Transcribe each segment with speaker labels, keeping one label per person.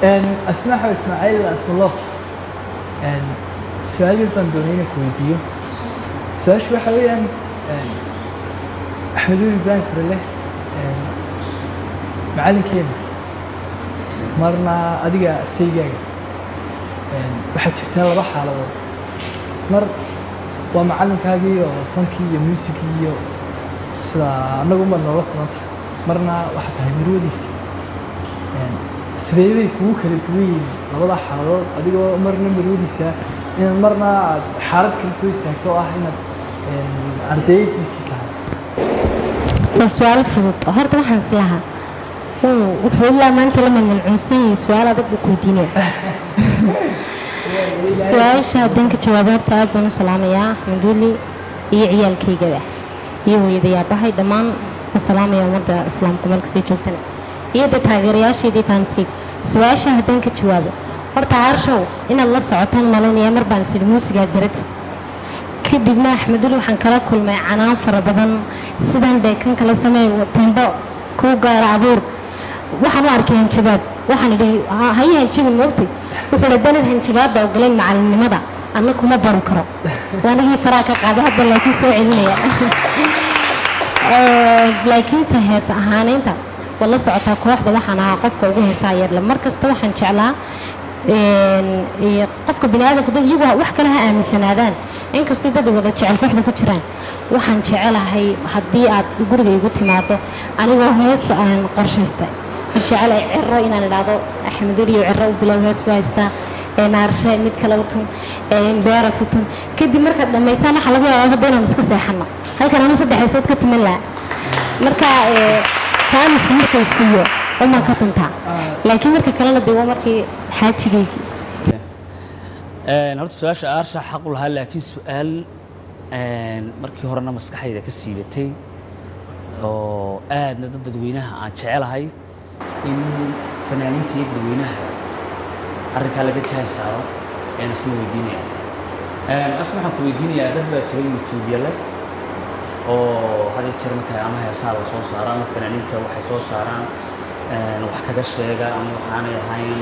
Speaker 1: Asma Axmed Ismaaciil, Asma Love, su-aal yar baan doonay inaan ku weydiiyo. Su-aashu waxa weeyaan, Axmed Weli Ibraahim Farale, macalinkeena, marna adiga saygaaga, waxaa jirta laba xaaladood. Mar waa macalinkaagii oo fankii iyo muusigii iyo sida annaguma noola siman tahay, marna waxaa tahay marwadiisii. Sidee bay kugu kala duwan yihiin labada xaaladood, adigoo marna marwadiisa inaad marna aad xaalad kale soo istaagto oo ah inaad ardaydiisii tahay?
Speaker 2: Waa su-aal fudud. Horta waxaan islahaa wuxuu ilaa maanta la mamnuucsan yahay, su-aal adag buu ku weydiinaya. Su-aasha haddaan ka jawaabo, horta aad baan u salaamayaa Axmed Weli iyo ciyaalkaygaba iyo hooyaday, aabahay, dhammaan u salaamaya, ummadda islaamku meel kastay joogtana, iyo dee taageerayaashaydii, faaniskayga. Su-aasha haddaan ka jawaabo, horta Aarshow inaad la socotaan malaynaya, mar baan isidhi muusigaad baratid. Kadibna Axmed Weli waxaan kala kulmay canaan fara badan, sidan dhee, kan kala sameey, tembo kuu gaara abuur. Waxaan u arkay hanjabaad. Waxaan idhi, haye, hanjabin moogtay. Wuxuu idhi, danad hanjabaadda ogoleyn macalinimada anna kuma bari karo. Waa anigii faraha ka qaaday hadda, laakiin soo celinaya. Laakiin ta hees ahaaneynta waad la socotaa, kooxda waxaan ahaa qofka ugu heesaa yarle. Mar kasta waxaan jeclaa qofka biniaadamku dad iyagu wax kale ha aaminsanaadaan, inkastoo dad wada jecel kooxda ku jiraan. Waxaan jecelahay haddii aad guriga igu timaado anigoo hees aan qorshaystay, waxaan jecelahay Ciro inaan idhaahdo, Axmed Weliyo, Ciro u bilow, hees buu haystaa, Naarshe mid kale u tun, Beera futun. Kadib markaad dhammaysaan, waxaa laga yaabaa hadda inaan iska seexano halkan, anu 3 heesood ka timan lahaa. Marka jaanisku markuu siiyo umaan ka tuntaa, laakiin marka kalena dee waa markii xaajigaygii.
Speaker 3: Horta su-aasha Aarsha xaq u lahaa, laakiin su-aal markii horena maskaxayda ka siibatay oo aadna dad dadweynaha aan jecelahay in fanaaniinta iyo dadweynaha arrinkaa laga jahal saaro ayaan isna weydiinaya. Asma, waxaan ku weydiinayaa, dad baa jira YouTube leh oo had iyo jeer marka ama heesaha la soo saaro ama fanaaniinta waxay soo saaraan wax kaga sheega ama waxaanay ahayn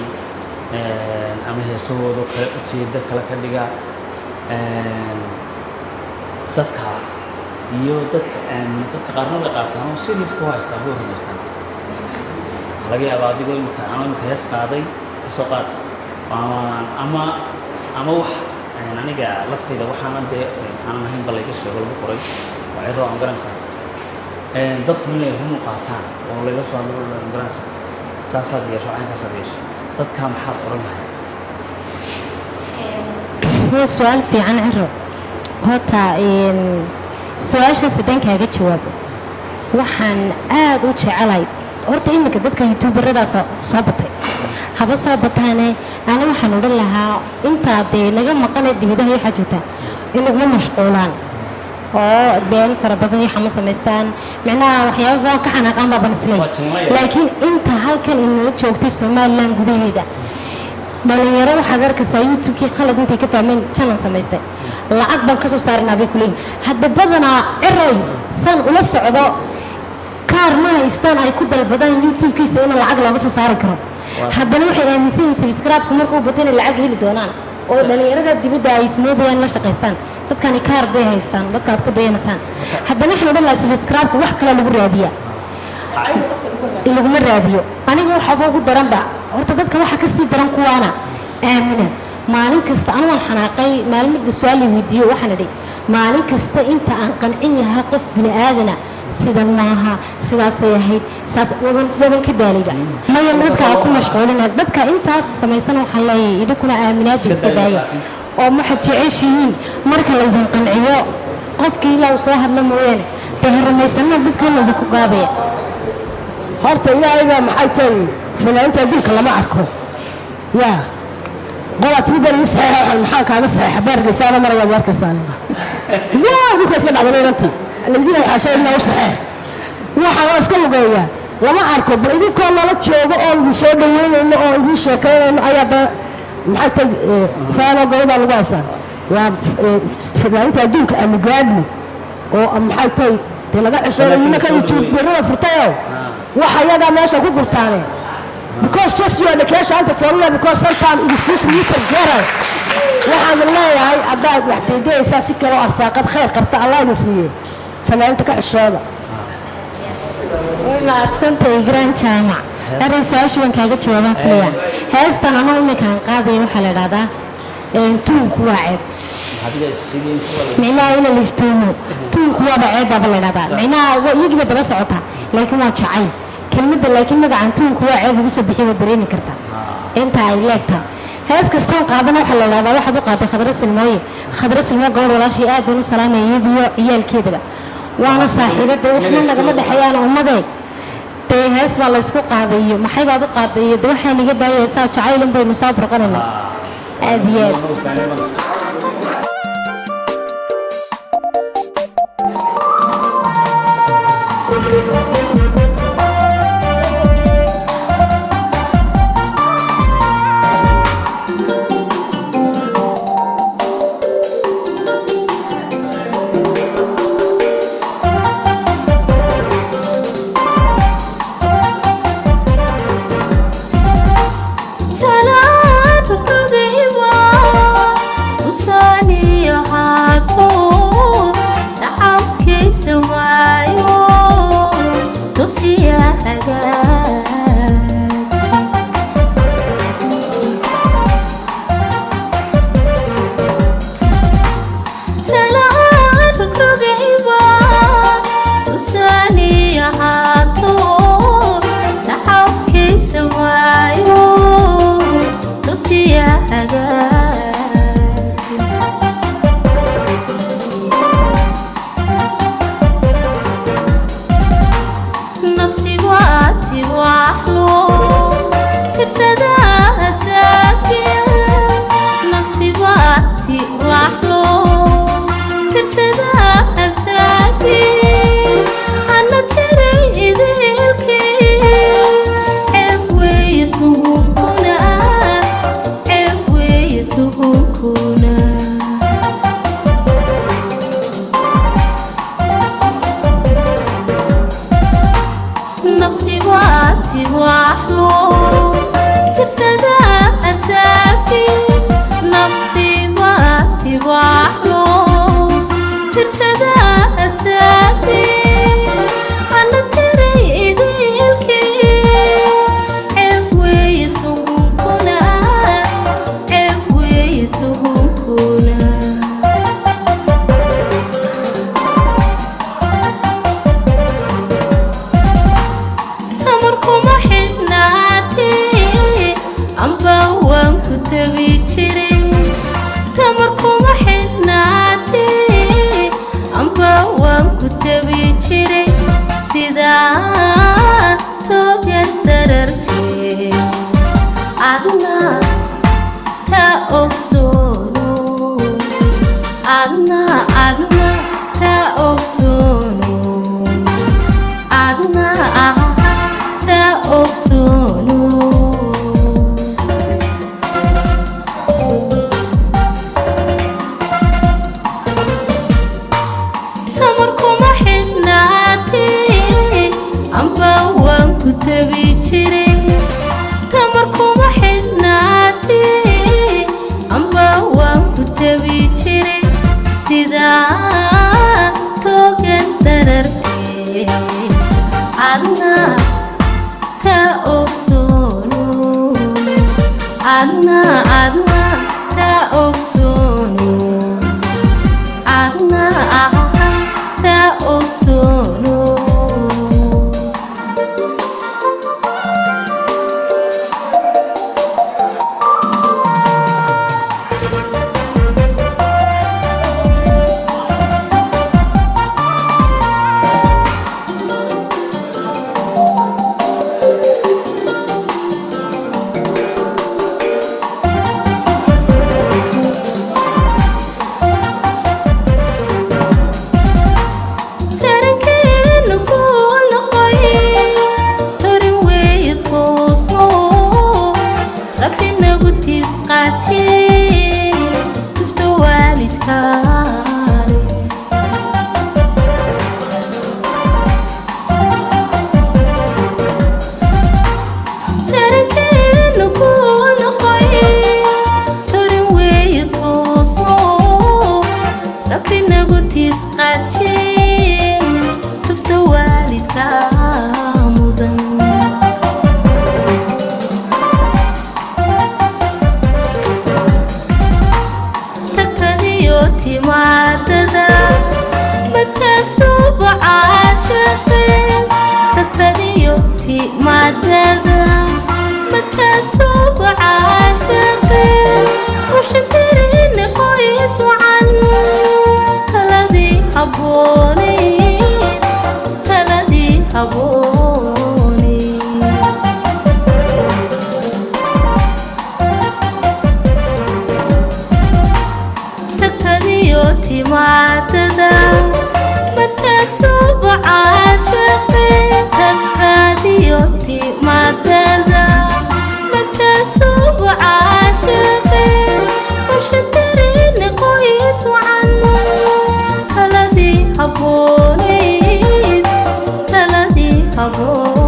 Speaker 3: ama heesahooda kale ujeeddo kale ka dhiga. Dadka iyo dadka aamina, dadka qaarna way qaataan oo serious ku haystaan, way rumaystaan. Waxaa laga yaabaa adigoo imika anoo imika hees qaaday kasoo qaad ama wax aniga laftayda waxaanan dee aanan ahayn ba layga sheego, lagu qoray waa Ciro aan garanaysaa, dadku inay run u qaataan oo layla soo hadlo, aan garanaysaa, saasaad yeesho, caynkaasaad yeesho. Dadkaa maxaad odhan lahayd?
Speaker 2: Waa su-aal fiican, Ciro. Horta su-aashaas haddaan kaaga jawaabo, waxaan aad u jecelahay horta iminka dadka youtuberadaas soo batay, haba soo bataane, ana waxaan odhan lahaa intaa dee naga maqanee dibadaha iyo waxaa joogtaa in uguma mashquulaan oo been fara badan iyo xama samaystaan, micnaha waxyaaba badan ka xanaaqaan baaban isleey.
Speaker 3: Waa jimlo.
Speaker 2: Laakiin inta halkan inala joogtay Somaliland gudaheeda, dhalinyaro waxaad arkaysaa YouTube-kii khalad intay ka fahmeen channel samaystay, lacag baan kasoo saaranaa bay kuleeyihin. Hadda badanaa, Ciroy, san ula socdo, kaar ma haystaan ay ku dalbadaan YouTube-kiisa in lacag looga soo saari karo. Haddana waxay aaminsan yihiin subscribe-ku markuu bato inay lacag heli doonaan, oo dhalinyarada dibadda ay ismoodayaan la shaqaystaan. Dadkani kaar bay haystaan, dadkaad ku dayanaysaan. Haddana waxaan odhan lahaa, subscribe-ka wax kale lagu raadiyaa, laguma raadiyo. Aniga waxaaba ugu daranba horta dadka waxa ka sii daran kuwaana aamina. Maalin kasta anu waan xanaaqay. Maalin su-aal la weydiiyo, waxaan idhi, maalin kasta inta aan qancin lahaa qof bini aadana, sidan maaha, sidaasay ahayd, saas waban ka daalayba. Maya, dadka ha ku mashquulina. Dadka intaas samaysana waxaan leeyahay, idinkuna aaminaada iska daaya oo waxaad jeceshihiin marka laydin qanciyo, qofkii ilaa uu soo hadla mooyaane, dee ha rumaysanna dadkan laydinku gaabaya.
Speaker 4: Horta Ilaahay baa, maxay tahay, fanaaniinta adduunka lama arko. Yaa qolaa tiri baan ii saxeexa, waxaan maxaan kaaga saxeexa? Baargeysaana mar waad arkaysaan, waa dhulka isla dhacday inantii laydin xaasha inaa u saxeex. Waxa waa iska lugeeyaa, lama arko. Bal idinkoo nala joogo oo idin soo dhaweynayno oo idin sheekaynayno ayaa da maxay tahay faano gowdaa lagu haystaa. Waa fanaaniinta adduunka aanu gaadhno oo maxay tahay dee laga xishoonay nimanka youtuberada furtayoo waxa iyagaa meesha ku gurtaane. Because just your education and for you, because sometimes excuse me together. Waxaan leeyahay, haddaad wax deydaysaa, si kale oo arsaaqad khayr qabta Allah idin siiyey, fanaaniinta ka xishooda.
Speaker 2: Way mahadsantahay Grand Jaamac. Arrin su-aasha waan kaaga jawaabaan filaya. Heestan ama iminkaan qaadaya waxaa la idhahdaa tuunku waa ceeb.
Speaker 3: Adiga sheegaysa.
Speaker 2: Micnaha ina laistuumo, tuunku waaba ceeb baaba la idhahdaa. Micnaha waa iyagiiba daba socotaa, laakiin waa jacayl kelmadda, laakiin magacan tuunku waa ceeb ugu soo bixiy, waad dareemi kartaa inta ay leegtaa. Hees kastoon qaadana waxaa la idhahdaa waxaad u qaaday Khadra Silmooye. Khadra Silmooye gobol walaashii, aad baan u salaamaya iyadiyo ciyaalkeedaba, waana saaxiibada, waxna nagama dhexeeyaan ummadee. Dee hees baa laysku qaaday iyo maxay baad u qaaday iyo de waxaa naga daaya, heesaa jacaylun baynu soo burqanaynaa aad iyo aad.
Speaker 5: Talaad rogayba tusaaliyo haato tacabkiisa waayo tusiya hagaaj. Talaad rogayba tusaaliyo haato tacabkiisa waayo tusiya hagaaj. Nafsi waxlo tirsadaa saakiya, nafsi waati waxlo tirsadaa saaki, ana tiray idilkii, ceeb weeye tuhunkuna, ceeb weeye tuhunkuna. Nafsi waati waxlo. Timaadada mataasuba caashaqe ushantirin qoys wacan taladii habboonay, taladii habboonay. Tagtadiyo timaadada mataasuba caashaqe, tagtadiyo timaadada mataasuba caashaqe ushantirin qoys wacan taladii habboonayd, taladii habboonayd.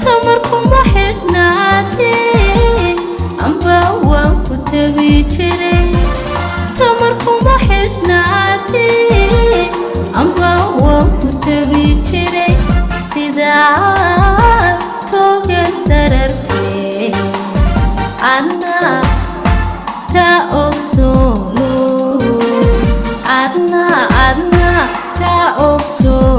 Speaker 5: Tamarkuma xidhnaatee amba waan ku tabi jiray, tamarkuma xidhnaatee amba waan ku tabi jiray, sidaa togan darartee adna taa ogsoono, adna adna taa ogsoono.